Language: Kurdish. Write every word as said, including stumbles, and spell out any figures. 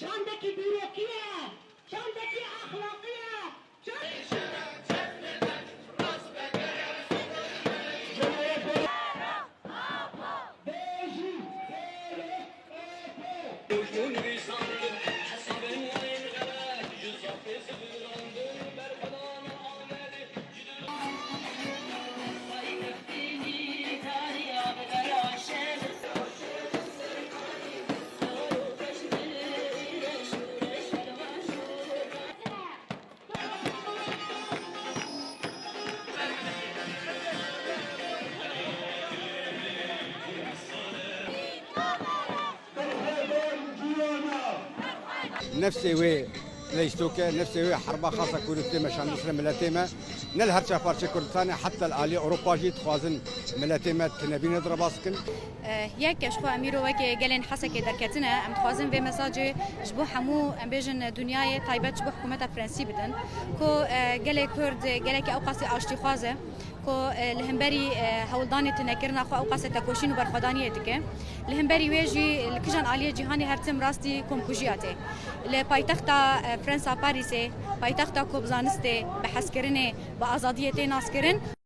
Çandekî dîrokî ye, çandekî exlaqî ye, çand- Nefsê wê leystoke, nefsê wê herba xasa ku tê meşandin ser miletê me, ne li her çar parçeyê Kurdistanê, heta li aliyê Ewropa jî dixwazin miletê me tunebîne derbas bikin. Yek, ez ji xwe Emîro weke gelên Hesekê derketine, em dixwazin vê mesajê ji bo hemû, em bêjin, dinyayê, taybet ji bo hikûmeta Fransî bidin, ku, e, gelê Kurd gelekî ewqasî aştîxwaz e, ku, e, li hemberî, e, hewldanê tunekirina xwe ewqasê tekoşîn û berxwedaniyê dike. Li hemberî wê jî li kijan aliyê cîhanê her tim rastî komkujiya tê. Li paytexta, e, Fransa Parîsê, paytexta ku bi zanistê, bi hezkirinê, bi azadiyê tê naskirin.